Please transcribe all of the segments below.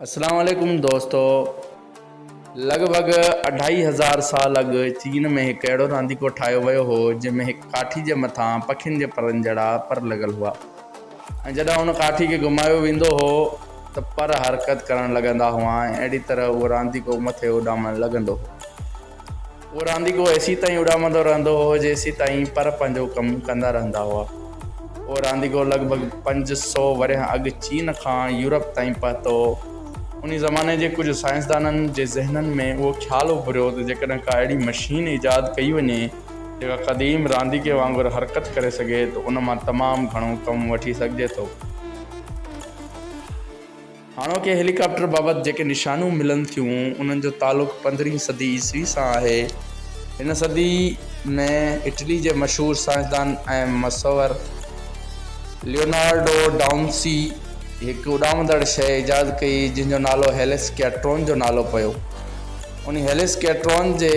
اسلام عليڪم دوستو لڳ ڀڳ اڍائي هزار سال اڳ چين ۾ هڪ اهڙو رانديڪو ٺاهيو ويو هو جنهن ۾ هڪ ڪاٺي جي مٿان پکين جي پرن جهڙا پر لڳل هئا ۽ جڏهن ان ڪاٺي کي گهمايو ويندو هو ته پر حرڪت ڪرڻ لڳندا هئا ۽ اهڙي طرح اهو رانديڪو مٿي اڏامڻ لڳندو هو. اهو رانديڪو ايسيتائين اڏامندو رهندو هو جيسيتائين پر پنهنجو ڪم ڪندا رهندا هئا. اهو رانديڪو لڳ ڀڳ 500 ورهيه اڳ چين کان يورپ تائين پهتو. انهي زماني جي ڪجهه سائنسدانن جي ذهنن ۾ اهو خيال اڀريو ته جيڪڏهن ڪا اهڙي مشين ايجاد ڪئي وڃي جيڪا قديم رانديڪي وانگر حرڪت ڪري سگهي ته ان مان تمام گهڻو ڪم وٺي سگهجي ٿو. هاڻوڪي هيليڪاپٽر بابت جيڪي نشانيون ملن ٿيون، انهن جو تعلق پندرهين صدي عيسوي سان آهي. هن صدي ۾ اٽلي جي مشهور سائنسدان ۽ مصور ليونارڊو ڊاونسي هڪ اڏامندڙ شيء ايجاد ڪئي، جنهن جو نالو هيليسڪيٽرون جو نالو پيو. انهي هيليسڪيٽرون جي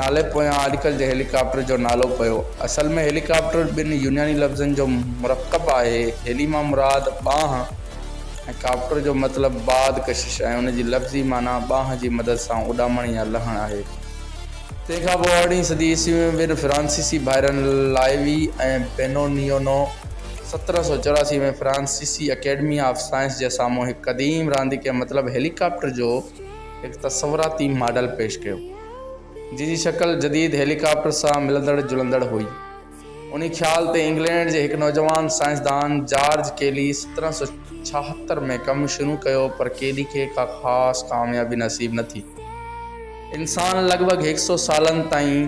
نالي پويان اڄڪلهه جي هيليڪاپٽر جو نالو پيو. اصل ۾ هيليڪاپٽر ٻن يوناني لفظن جو مرڪب آهي. هيلي مان مراد ٻانهه ۽ ڪاپٽر جو مطلب باد ڪشش ۽ ان جي لفظي معنيٰ ٻانهن جي مدد سان اڏامڻ يا لهڻ آهي. تنهن کان پوء ارڙهين صدي عيسوي ۾ ٻن فرانسيسي ڀائرن لائوي ۽ بينونيونو 1784 ۾ فرانسيسي اڪيڊمي آف سائنس جي سامهون هڪ قديم رانديڪي مطلب هيليڪاپٽر جو هڪ تصوراتي ماڊل پيش ڪيو، جنهن جي شڪل جديد هيليڪاپٽر سان ملندڙ جلندڙ هئي. انهي خيال تي انگلينڊ جي هڪ نوجوان سائنسدان جارج ڪيلي 1776 ۾ ڪم شروع ڪيو پر ڪيلي کي ڪا خاص ڪاميابي نصيب نه ٿي. انسان لڳ ڀڳ هڪ سو سالن تائين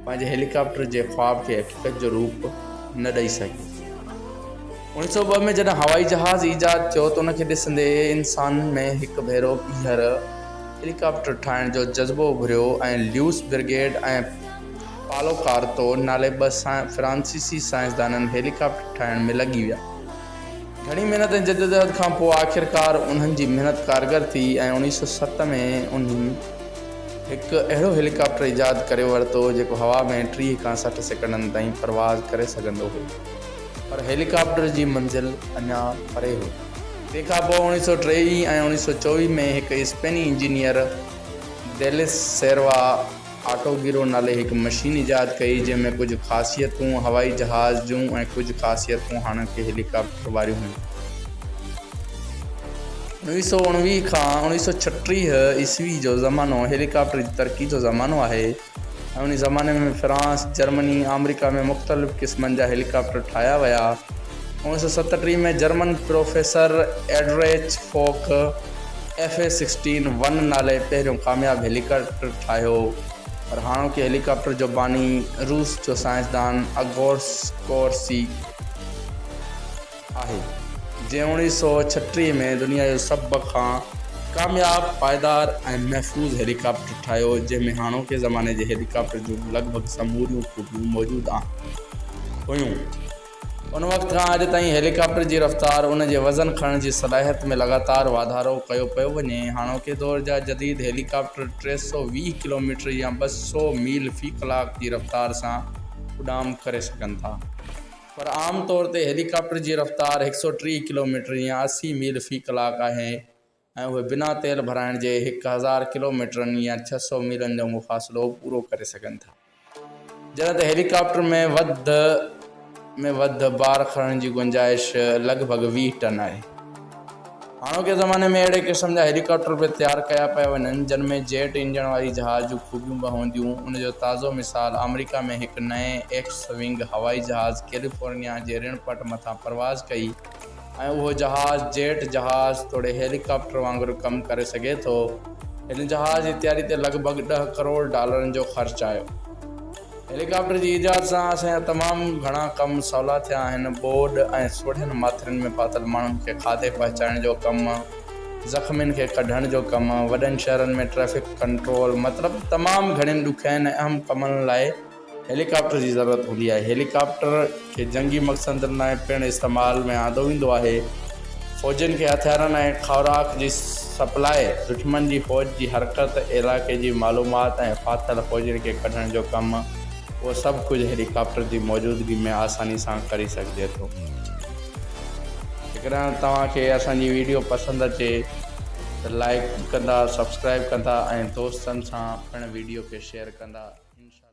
پنهنجي هيليڪاپٽر جي خواب کي حقيقت جو روپ نه ڏئي سگهيو. 1902 ۾ جڏهن هوائي جهاز ايجاد ٿيو ته ان کي ڏسندي انسانن ۾ هڪ ڀيرو ٻيهر هيليڪاپٽر ٺاهڻ جو جذبو اڀريو ۽ ليوس برگيڊ ۽ پالو ڪارتو نالي ٻه فرانسيسي سائنسدانن هيليڪاپٽر ٺاهڻ ۾ لڳي ويا. گهڻي محنت ۽ جدوجهد کان پوء آخرڪار انهن جي محنت ڪارگر ٿي ۽ 1907 ۾ انهن هڪ اهڙو هيليڪاپٽر ايجاد ڪري ورتو جيڪو هوا ۾ 30 کان 60 سيڪنڊن تائين پرواز ڪري سگهندو هو. پر هيليڪاپٽر جي منزل اڃا پري هئي. تنهن کان پوء 1923 ۽ 1924 ۾ هڪ اسپيني انجنيئر ديلس سيروا آٽوگيرو نالي هڪ مشين ايجاد ڪئي، جنهن ۾ ڪجهه خاصيتون هوائي جهاز جون ۽ ڪجهه خاصيتون هاڻوڪي هيليڪاپٽر واريون هيون. 1919 کان 1936 عيسوي جو زمانو هيليڪاپٽر جي ترقي جو زمانو آهي ۽ انهي زماني ۾ فرانس، جرمني، آمريڪا ۾ مختلف قسمن جا هيليڪاپٽر ٺاهيا ويا. 1937 ۾ German professor Dietrich Focke F A sixteen one نالي پهريون ڪامياب هيليڪاپٽر ٺاهيو، پر هاڻوڪي هيليڪاپٽر جو باني روس جو سائنسدان اگور سڪورسي آهي، جنهن 1936 ۾ دنيا جو سڀ کان ڪامياب، پائيدار ۽ محفوظ هيليڪاپٽر ٺاهيو، جنهن ۾ هاڻوڪي زماني جي هيليڪاپٽر جون لڳ ڀڳ سموريون خوبيون موجود هيون. ان وقت کان اڄ تائين هيليڪاپٽر جي رفتار، ان جي وزن کڻڻ جي صلاحيت ۾ لڳاتار واڌارو ڪيو پيو وڃي. هاڻوڪي دور جا جديد هيليڪاپٽر 320 ڪلوميٽر يا 200 ميل في ڪلاڪ جي رفتار سان اڏام ڪري سگهن ٿا. پر عام طور تي هيليڪاپٽر جي رفتار 130 ڪلوميٽر يا 80 ميل في ڪلاڪ آهي ۽ اهي بنا تيل ڀرائڻ جي 1000 ڪلوميٽرن يا 600 ميلن جو مفاصلو پورو ڪري سگهن ٿا. جڏهن ته هيليڪاپٽر ۾ وڌ ۾ وڌ بار کڻڻ جي گنجائش لڳ ڀڳ 20 ٽن آهي. هاڻوڪي زماني ۾ اهڙي قسم جا هيليڪاپٽر به تيار ڪيا پيا وڃن جن ۾ جيٽ انجڻ واري جهاز جون خوبيون به هونديون. ان جو تازو مثال آمريڪا ۾ هڪ نئين ايڪس ونگ هوائي جهاز ڪيليفورنيا جي رڻ پٽ مٿان پرواز ڪئي ۽ اهو جهاز جيٽ جهاز توڙي هيليڪاپٽر وانگر ڪم ڪري سگهي ٿو. هن جهاز جي تياري تي لڳ ڀڳ ڏهه ڪروڙ ڊالرن جو خرچ آيو. هيليڪاپٽر جي ايجاد سان اسان جا تمام گهڻا ڪم سولا ٿيا آهن. ٻوڏ ۽ سوڙهين ماٿرين ۾ ڦاٿل ماڻهن کي کاڌي پهچائڻ جو ڪم، زخمين کي ڪڍڻ جو ڪم، وڏن شهرن ۾ ٽريفڪ ڪنٽرول مطلب تمام گهڻين ڏکين ۽ اهم ڪمن لاء هيليڪاپٽر جي ضرورت هوندي آهي. هيليڪاپٽر کي جنگي مقصدن لاء پڻ استعمال ۾ آندو ويندو آهي. فوجين کي هٿيارن ۽ خوراڪ جي سپلاء، دشمن جي فوج جي حرڪت، علائقي جي معلومات ۽ ڦاٿل فوجين کي ڪڍڻ جو ڪم، اهو سڀ ڪجهه هيليڪاپٽر جي موجودگي ۾ آساني سان ڪري سگهجي ٿو. جيڪڏهن توهان کي اسان جي ويڊيو پسند اچي. ته لائيڪ ڪندا، سبسڪرائيب ڪندا ۽ دوستن سان پڻ ويڊيو کي شيئر ڪندا. انشاء الله.